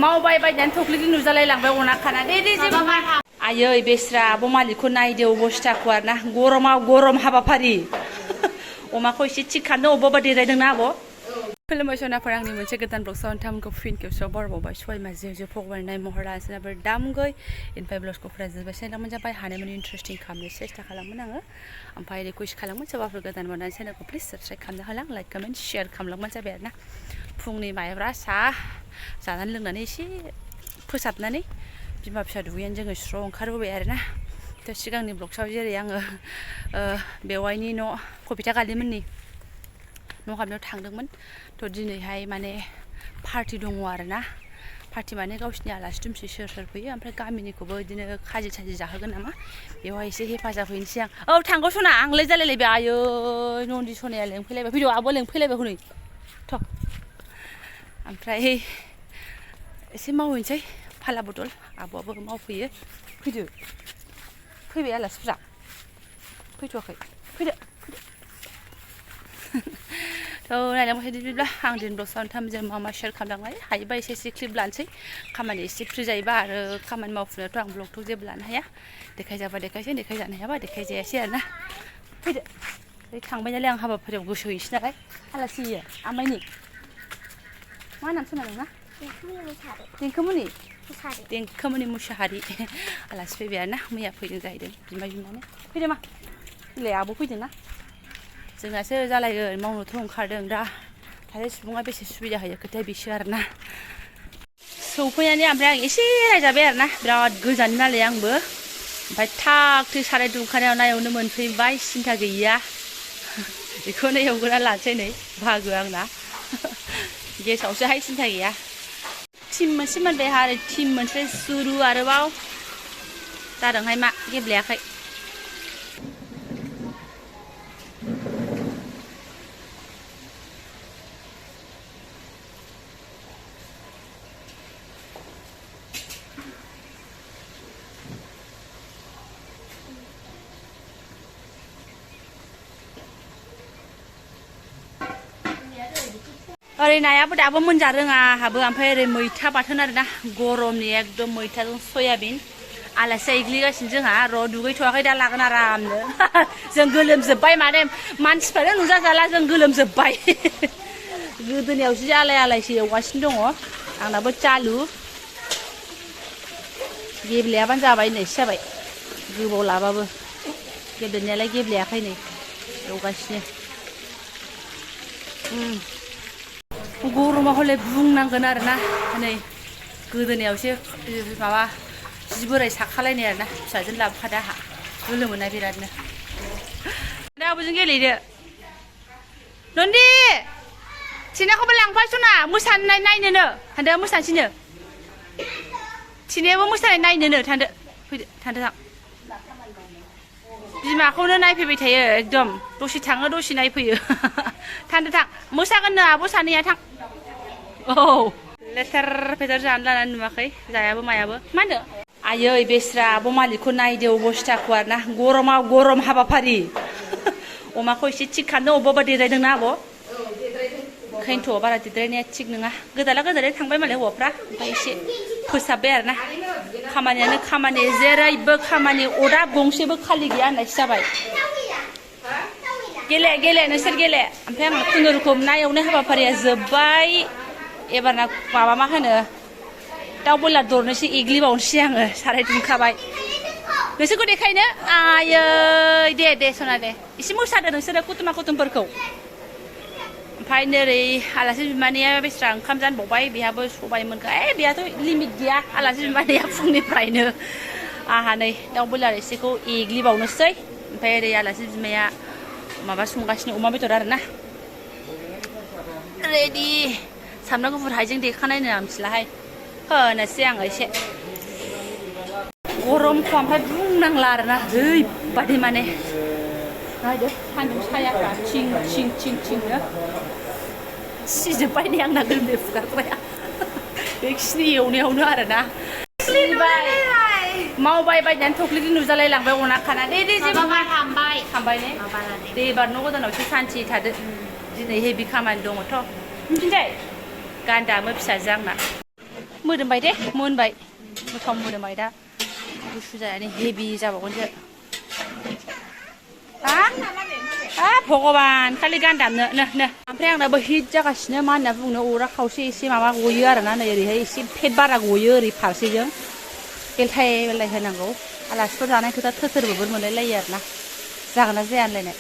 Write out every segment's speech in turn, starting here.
मावबाय बायनानै थख्लिखौ नुजालाय लांबाय अना खाना दे जेबो आयै बेस्रा आब' मालिकखौ नायदो अबस्थाखौ आरो ना गरमाव गरम हाबाफारि अमाखौ एसे थिग खालामदों अबेबा देरायदोंना आब' खुलुमबाय सनाफोर आंनि मोनसे गोदान ब्लगसआव नोंथांमोनखौ फिन खेबसेयाव बरायबावबाय सय मास जे फगबायनाय महर लानोसै दामगै इनफाय ब्लगखौ फरायजोबबाय चेनेलखौ जाबाय हानायमानि इन्टारेस्टिं खालामनो सेस्था खालामगोन आङो ओमफ्राय रिकुवेस्ट खालामगोन सोरबाफोर गोदान मोननानै चेनेलखौ प्लिज साबस्क्राइब खालामनो हालां लाइक कमेन्ट शेयार खालामलांबानो जाबाय आरो ना फुंनि माइब्रा साहा जानानै लोंनानै एसे फोसाबनानै बिमा फिसा दुगैनानै जोङो स्र' ओंखारबोबाय आरो ना थ' सिगांनि ब्लगसआव जेरै आङो बेवाइनि न' कबिता गालिमोननि न' हाबनायाव थांदोंमोन थ' दिनैहाय माने पार्टि दङ आरो ना पार्टि माने गावसिनि आलासि दुमसि सोर सोर फैयो ओमफ्राय गामिनिखौबो बिदिनो खाजि साजि जाहोगोन नामा बेवहाय एसे हेफाजाब हैनोसै आं औ थांगौ सना आंलाय जालायलायबाय आयै नन्दि सनाया लेंफैलायबाय फैद' आब' लेंफैलायबाय हनै थ' ओमफ्राय एसे मावहैनोसै फाला बदल आब'आबो मावफैयो फैदो फैबाय आलासिफ्रा फैथ'वाखै फैदो थ' नायलांबाय बिदिब्ला आं दिन ब्लगसआव नोंथांमोनजों मा मा शेयार खालामलांनाय हायोबा एसे एसे क्लिप लानोसै खामानि एसे फ्रि जायोबा आरो खामानि मावफुनायावथ' आं ब्लगथ' जेबो लानो हाया देखायजाबा देखायसै देखायजानो हायाबा देखायजायासै आरो ना फैदो बै थांबाय नालाय आं हाबाफारियाव गोसो हैसै नालाय आलासि होयो आमाइनि मा नाम सोना नोंना देंखोमुनि देंखोमुनि मुसाहारि आलासि फैबाय आरो ना मैया फैदों जाहैदों बिमाय बिमानो फैदो मा बिलाइ आब' फैदों ना जोंनासो जालायगोन मावनोथ' ओंखारदों दा सासे सुबुङा बेसे सुबिदा होयो खोथाया बेसो आरो ना सौफैनानै ओमफ्राय आं एसे रायजाबाय आरो ना बिराद गोजान नालाय आंबो ओमफ्राय थाग थिग साराय दुंखानायाव नायावनो मोनफैबाय सिन्था गैया बेखौनो एवग्रोना लानोसै नै बाहागो आंना गेसावसोहाय सिन्था गैया टिम मोनसे मोनबाय आरो टिम मोनसे सुरु आरोबाव जादोंहाय मा गेब्लेयाखै ओरै नायाबो दाबो मोनजा रोङा हाबो ओमफ्राय ओरै मैथा बाथोन आरो ना गरमनि एकदम मैथाजों सयाबिन आलासिया एग्लिगासिनो जोंहा र' दुगैथ'वाखै दा लागोन आरामनो जों गोलोमजोब्बाय माने मानसिफ्रानो नुजाजाला जों गोलोमजोब्बाय गोदोनायावसो आलाय आलायसो एवगासिनो दङ आंनाबो चालु गेब्लेयाबानो जाबाय होननायसो जाबाय गोबाव लाबाबो गेब्लेनायालाय गेब्लेयाखै नै एवगासिनो गरमा हले बुंनांगोन आरो ना नै गोदोनायावसो माबा जि बोराय साखालायनाय आरो ना फिसाजों लाबोखादो आंहा गोलोमोना बिरादनो दा आब'जों गेलेदो नन्दि थिनाखौबो लांफा सना मोसानाय नायनोनो थांदो मोसानोसैनो थिनायाबो मोसानाय नायनोनो थांदो फैदो थांदो थां बिमाखौनो नायफैबाय थायो एकदम दसे थाङो दसे नायफैयो थांदो थां मोसागोननो आब' सानैया थां औ लेथेर फेथेर जानो लानानै नुवाखै जायाबो मायाबो मा होनो आयै बेस्रा आब' मालिकखौ नायदो अबस्थाखौ आरो ना गरमाव गरम हाबाफारि अमाखौ एसे थिग खालामदों अबेबा देरायदोंना आब' ओंखायनोथ' बारा देरायनाया थिग नङा गोदाला गोदालै थांबाय मालाय हौवाफ्रा ओमफ्राय एसे फोसाबबाय आरो ना खामानियानो खामानि जेरैबो खामानि अदाब गंसेबो खालि गैया होननायसो जाबाय गेले गेले नोंसोर गेले ओमफ्राय आंना खुनुरुखुम ना एवनाय हाबाफारिया जोब्बाय एबारना माबा मा होनो दाउ बयलार दरनोसै एग्लिबावनोसै आङो साराय दुंखाबाय नोंसोरखौ देखायनो आयै दे दे सना दे एसे मोसादो नोंसोरो कुटुमा कुटुमफोरखौ ओमफ्राय नोरै आलासि बिमानैया बेस्रा ओंखाम जानबावबाय बेहाबो सबाय मोनखा बेहाथ' लिमिट गैया आलासि बिमानैया फुंनिफ्रायनो आंहा नै दाउ बयलार एसेखौ एग्लिबावनोसै ओमफ्राय ओरै आलासि बिमाया माबा संगासिनो अमा बेदर आरो ना रेडि सामब्राम गुफुर हाइजें देखानायनो आं मिथिलाहाय होनोसै आङो एसे गरमखौ ओमफ्राय बुंनांला आरो ना ओरैबादि माने नायदो सान्दुं सायाफ्रा थिं थिं थिं थिंनो सिजोब्बाय नै आंना गोलोमदै फुगारग्राया बेखिनि एवनायावनो आरो ना मावबाय बायनानै थख्लिखौ नुजालाय लांबाय अना खाना दे दे जेबो हामबाय ने दे एबार न' गोदानावसो सान्थि थादो दिनै हेभि खामानि दङथ' मिथिबाय गान्दामो फिसाजो आंना मोदोमबाय दे मोनबाय गोथाव मोदोमबाय दा गुसु जानानै हेभि जाबावगोनसो भगबान खालि गान्दामनो नो ओमफ्राय आंनाबो हिट जागासिनो मा होनना बुंनो अरा खावसे एसे माबा गयो आरोना नै ओरैहाय एसे फेट बारा गयो ओरै फारसेजों बेलथाय बेलथाय होनांगौ आलासिफोर जानाय खोथा थोथोरबो मोनलाय लायो आरोना जागोन ना जाया होनलायनाय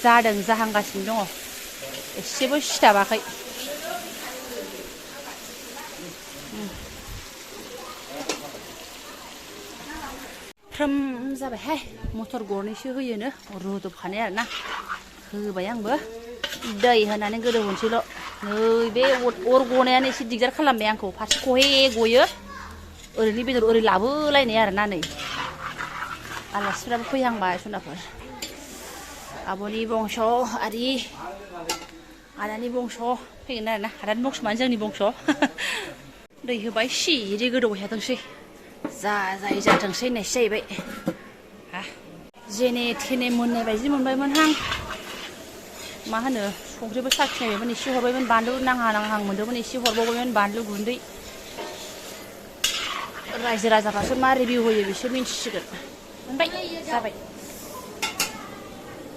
जादों जाहांगासिनो दङ एसेबो सिथाबाखै फ्रोम जाबायहाय मटर गरनैसो होयोनो रुदबखानाय आरोना होबाय आंबो दै होनानै गोदौ होनसैल' नै बे अर गनायानो एसे दिगदार खालामबाय आंखौ फारसे खहे गयो ओरैनि बेदर ओरै लाबोलायनाय आरोना नै आलासिफोराबो फैहांबाय सनाफोर आब'नि बंस आरि आदानि बंस फैगोन आरोना आदानि बंस माने जोंनि बंस दै होबाय सिरि गोदौबाय थाथोंसै जाय जाथोंसै होननायसो जाहैबाय जेने थेने मोननाय बायदि मोनबायमोनहां मा होनो संख्रिबो साखिनायबायमोन एसे हरबायमोन बानलु नांहां मोनदोंमोन एसे हरबावबायमोन बानलु गुन्दै रायजो राजाफ्रासो मा रिभिउ होयो बिसोर मिन्थिसिगोन मोनबाय जाबाय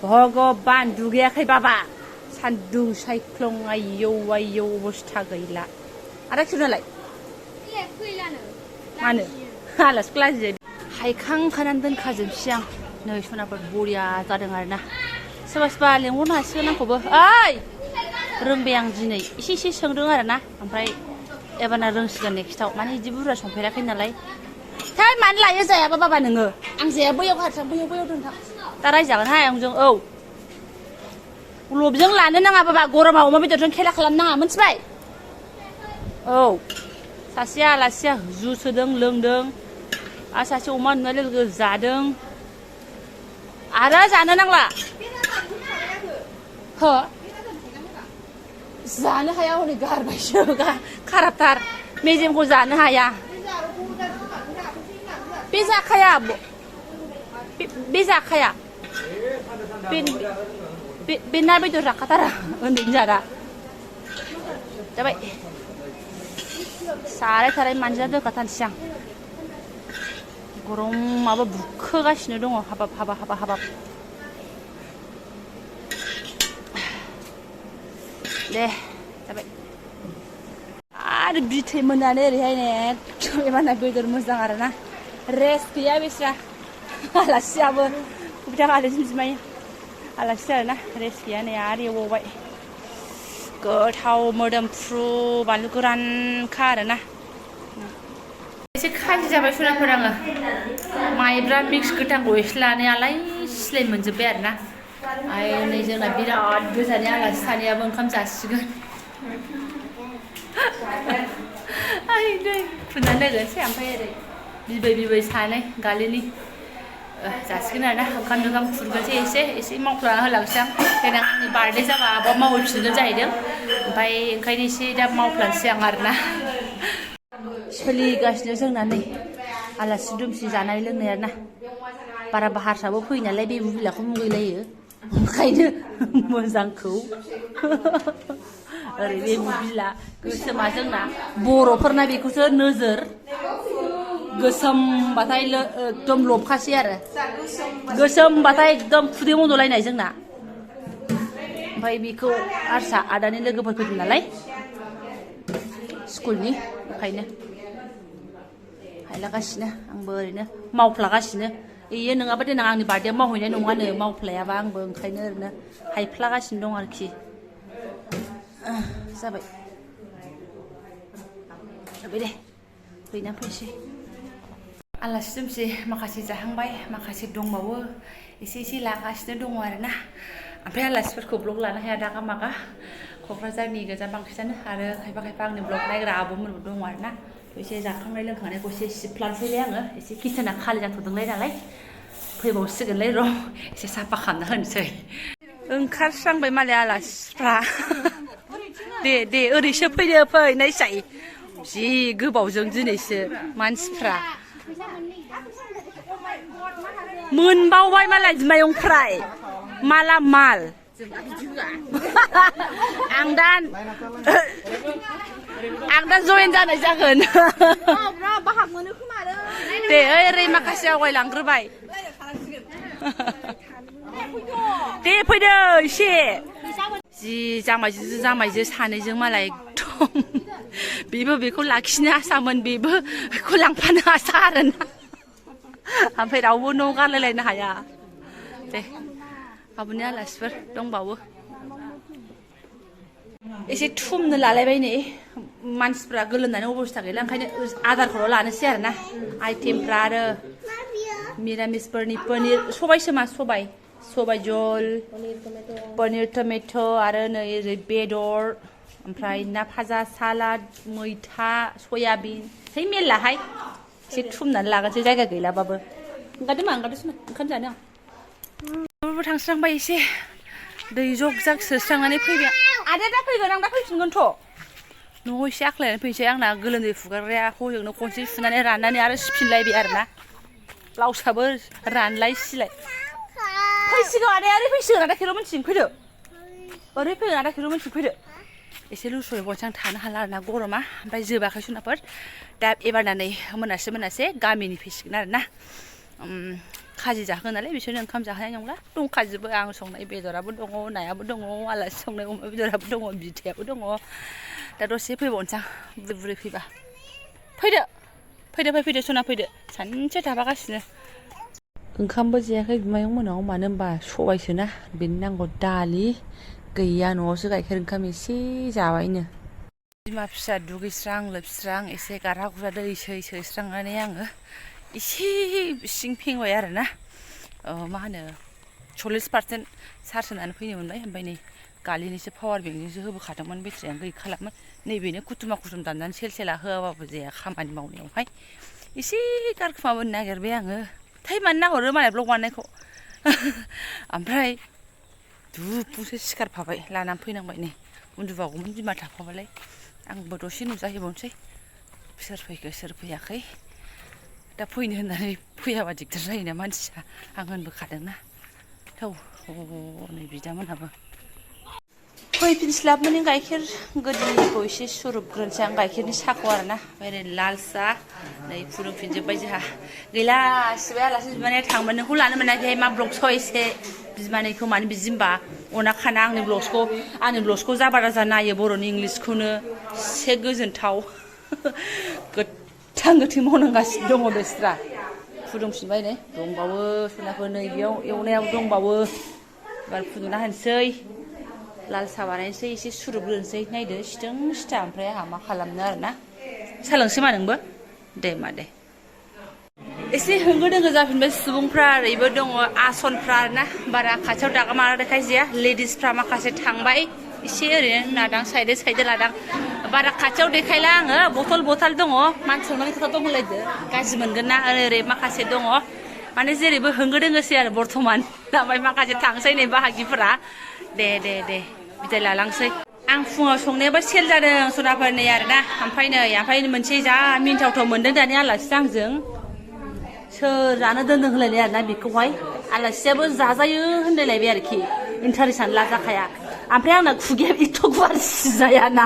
भगबान दुगैयाखै बाबा सान्दुं सायख्लं आयौ आयौ अबस्था गैला आदा खिरनालाय मानो आलासिखौ लाजियो हायखांखानानै दोनखाजोबसै आं नै सनाफोर बरिया जादों आरोना सोरबा सोरबा लेंहरनो हासिगोन आंखौबो ओइ रोंबाय आं दिनै एसे सोंदों आरोना ओमफ्राय एबारना रोंसिगोन नेक्स्टआव माने बिदि बुरजा संफेराखै नालाय थार मानो लायो जायाबा बाबा नोङो आं जाया बैयाव हारसां बैयाव दोनथां दा रायजागोनहाय आंजों औ लबजों लानो नाङा बाबा गरमाव अमा बेदरजों खेला खालामनो नाङा मिथिबाय औ सासे आलासिया जुस होदों लोंदों आरो सासे अमा नुनाय लोगो जादों आरो जानो नांला हो जानो हाया हनै गारबायसो खाराबथार मेजेमखौ जानो हाया बे जाखाया बे जाखाया बे ना बेदर जाखाथारा उन्दैनि जादा जाबाय साराय मानजिना दोनखाथारनोसै आं गरमाबो बुखोगासिनो दङ हाबाब दे जाबाय आरो बिथै मोननानै ओरैहाय एकदम एबारना बेदर मोजां आरोना रेस्ट गैया बेस्रा आलासियाबो कबिता गालि बिमाय आलासि आरोना रेस्ट गैया नै आरो एवबावबाय गोथाव मोदोमफ्रु बानलु गोरानखा आरोना एसे खाजि जाबाय सनाफोर आङो माइब्रा मिक्स गोथांखौ एसे लानायालाय सिलाय मोनजोब्बाय आरोना आरो नै जोंना बिराद गोजाननि आलासि सानैयाबो ओंखाम जासिगोन आइ दै फुनना लोगोनसै ओमफ्राय ओरै बिबै सानै गालिनि जासिगोन आरोना ओंखाम खुरगोनसै एसे मावफ्लाना होलांसै आं देनां आंनि बार्थडे जाबा आबा मावहैफिनगोन जाहैदों ओमफ्राय ओंखायनो एसे दा मावफ्लानोसै आं आरोना सोलिगासिनो जोंना नै आलासि दुमसि जानाय लोंनाय आरोना बारा बाहारफ्राबो फैयो नालाय बे बुबिलाखौ मुगैलायो ओंखायनो मोजांखौ ओरै बे बुबिला गोसोमा जोंना बर'फोरना बेखौसो नोजोर गोसोमबाथाय एकदम लबखासै आरो गोसोमबाथाय एकदम खुदै मन्दलायनाय जोंना ओमफ्राय बेखौ आरसा आदानि लोगोफोर फैदों नालाय स्कुलनि ओंखायनो हायलागासिनो आंबो ओरैनो मावफ्लागासिनो इयो नङाबा देनां आंनि बार्थडेआव मावहैनाय नङानो मावफ्लायाबा आंबो ओंखायनो ओरैनो हायफ्लागासिनो दं आरोखि जाबाय दे फैना फैसै आलासि दुमसि माखासे जाहांबाय माखासे दंबावो एसे लागासिनो दङ आरोना ओमफ्राय आलासिफोरखौ ब्लग लानो हाया दागा मागा क'क्राझारनि गोजा बांसिनानो आरो खायफा आंनि ब्लग नायग्रा आब'मोनबो दङ आरोना एसे जाखांनाय लोंखांनायखौ एसे सिबफ्लानोसैलाय आङो एसे किटसेना खालि जाथ'दोंलाय नालाय फैबावसिगोनलाय र' एसे साफा खालामना होनोसै ओंखारस्रांबाय मालाय आलासिफ्रा दे ओरैसो फै नायसाय जि गोबावजों दिनैसो मानसिफ्रा मोनबावबाय मालाय बिमायंफ्राय माला माल आं दा जयेन जानाय जागोन दे ओरै माखासे आवगायलांग्रोबाय दे फैदो एसे जि जामायजो सानैजों मालाय एकदम बेबो बेखौ लाखिनो आसामोन बेबो बेखौ लांफानो आसा आरोना ओमफ्राय रावबो न' गारलायलायनो हाया दे आब'नि आलासिफोर दंबावो एसे थुमनो लालायबाय नै मानसिफ्रा गोलोमनानै अबस्था गैला ओंखायनो आदारखौल' लानोसै आरोना आइटेमफ्रा आरो मिरामिसफोरनि पनिर सबायसोमा सबाय जल पनिर टमेट' आरो नै ओरै बेदर ओमफ्राय ना भाजा सालाद मैथा सयाबिन है मेरलाहाय एसे थुमनानै लागोनसै जायगा गैलाबाबो ओंखारदो ओंखाम जानो आं थांस्रांबाय एसे दै जग जाग सोस्रांनानै फैबाय आदाया दा फैगोन आं दा फैफिनगोनथ' न'आव एसे आख्लायनानै फैनोसै आंना गोलोमदै फुगारग्राया हजोंनो खनसे सुनानै राननानै आरो सिफिनलायबाय आरोना ब्लाउसआबो रानलाय सिलाय फैसिगौ आदाया ओरै फैसिगोन आदा खेर' मोनथिं फैदो ओरै फैगोन आदा खेर' मोनथिं फैदो एसे लुसुयै बनसां थानो हाला आरोना गरमा ओमफ्राय जोबाखै सुनाफोर दा एबारना नै मोनासे गामिनि फैसिगोन आरोना खाजि जाहोगोन नालाय बिसोरनो ओंखाम जाहोनाय नंला दंखाजोबो आं संनाय बेदराबो दङ नायाबो दङ आलासि संनाय अमा बेदराबो दङ बिथायाबो दङ दा दसे फैबावनोसां बुरै फैबा फैदो सना फैदो सानसे थाफागासिनो ओंखामबो जायाखै बिमायं मोनाव मानो होनबा सबायसोना बेनो नांगौ दालि गैया न'आवसो गाइखेर ओंखाम एसे जाबायनो बिमा फिसा दुगैस्रां लोबस्रां एसे गारहा गुरा दै सोस्रांनानै आङो एसे सिं फेंबाय आरोना मा होनो 40% चार्ज होनानै फैनो मोनबाय ओमफ्राय नै गालिनिसो पावार बेंकजोंसो होबोखादोंमोन बेटारियानो गैखालामोन नैबेनो कुटुमा दाननानै सेला होआबाबो जाया खामानि मावनायावहाय एसे गारखोमाबोनो नागिरबाय आङो टाइमानो नाहरो मालाय ब्लग बानायनायखौ ओमफ्राय दुबुसो सिखारफाबाय लानानै फैनांबाय नै उन्दुबावगौमोन बिमा थाफाबालाय आंबो दसे नुजाहैबावनोसै सोर फैखो सोर फैयाखै दा फैनो होननानै फैयाबा दिगदार जायोना मानसिया आं होनबोखादोंना नै बिदामोनहाबो फैफिनस्लाबमोन गाइखेर गोदैखौ एसे सुरुबग्रोनोसै आं गाइखेरनि साखौ आरोना ओरै लाल सा नै फुदुंफिनजोब्बाय जोंहा गैला सिबाय आलासि बिमानैया थांबाय नोंखौ लानो मोनाखै मा ब्लगसखौ एसे बिमानैखौ मानो बिदि होनबा अनाखाना आंनि ब्लगसखौ जाबा राजा नायो बर'नि इंलिसखौनो एसे गोजोनथाव गोथां मावनांगासिनो दङ बेस्रा फुदुंफिनबाय नै दंबावो सनाफोर नै बेयाव एवनायाव दंबावो एबार फुदुंना होनोसै लाल सा बानायनोसै एसे सुरुबग्रोनोसै नायदो सिथों सिथा ओमफ्राय आंहा मा खालामनो आरोना सोलोंसै मा नोंबो दे एसे होंगो दोंगो जाफिनबाय सुबुंफ्रा ओरैबो दङ आसनफ्रा आरोना बारा खाथियाव दागा मारा देखायजाया लेडिसफ्रा माखासे थांबाय एसे ओरैनो नादां साइडे लादां बारा खाथियाव देखायला आङो बथल दङ मानसि संनायनि खोथा दं होनलायदो गाज्रि मोनगोन ना ओरै माखासे दङ माने जेरैबो होंगो दोंगोसै आरो बर्थमान ओमफ्राय माखासे थांसै नै बाहागिफोरा दे बिदाय लालांसै आं फुङाव संनायाबो सेल जादों सनाफोरनि आरोना ओमफ्राय मोनसे जा मिन्थावथाव मोनदों दानि आलासि आंजों सोर जानो दोनदों होनलायनाय आरोना बेखौहाय आलासियाबो जाजायो होनलायलायबाय आरोखि इन्टारेस्टआनो लाजाखाया ओमफ्राय आंना खुगाया एथ' गुवार सिजायाना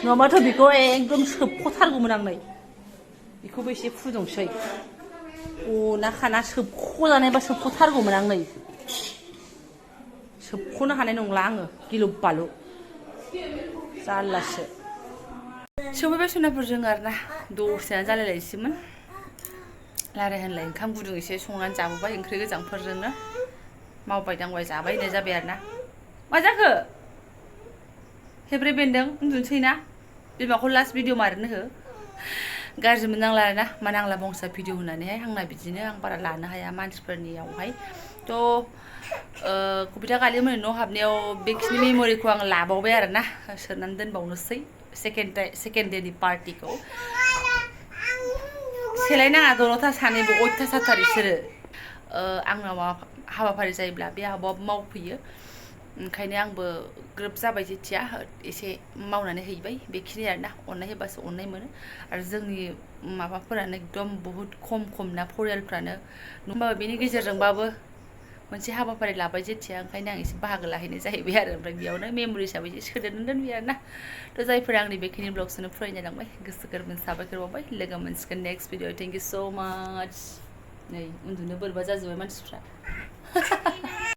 नङाबाथ' बेखौ एकदम सोबख'थारगौमोन आं नै बेखौबो एसे फुदुंसै अनाखाना सोबख'जानायबा सोबख'थारगौमोन आं नै सोबख'नो हानाय नंला आङो गिलु बालु जारलासो सौफैबाय सनाफोरजों आरोना दसेनो जालायलायसैमोन लाराय होनलाय ओंखाम गुदुं एसे संनानै जाबोबाय ओंख्रि गोजांफोरजोंनो मावबाय दांबाय जाबाय होननाय जाबाय आरोना मा जाखो हेब्रे बेन्दों उन्दुनोसै ना बिमाखौ लास्ट भिडिअ मारनो हो गाज्रि मोननांला आरोना मा नांला बंसा भिडिअ होनानैहाय आंना बिदिनो आं बारा लानो हाया मानसिफोरनियावहाय थ' कबिता गालि मोननि न' हाबनायाव बेखिनि मेम'रिखौ आं लाबावबाय आरोना सोनानै दोनबावनोसै सेकेन्ड डेनि पार्टिखौ सेलायनाङा दल'था सानैबो अयथासारथार बिसोरो आंनाव हाबाफारि जायोब्ला बे आब'आ मावफैयो ओंखायनो आंबो ग्रोब जाबाय जेथिया एसे मावनानै हैबाय बेखिनि आरोना अननाय होबासो अननाय मोनो आरो जोंनि माबाफोरानो एकदम बहुद खम ना फरियालफ्रानो होमबाबो बेनि गेजेरजोंबाबो मोनसे हाबाफारि लाबाय जेथिया ओंखायनो आं एसे बाहागो लाहैनाय जाहैबाय आरो ओमफ्राय बेयावनो मेम'रि हिसाबै एसे सोदेरनानै दोनबाय आरो ना थ' जायफोरा आंनि बेखिनि ब्लग्सखौनो फरायनो लांबाय गोसो गोरबोनि साबायखर बावबाय लोगो मोनसिगोन नेक्स्ट भिडिअ थेंक इउ स' माच नै उन्दुनो बोरैबा जाजोब्बाय मानसिफ्रा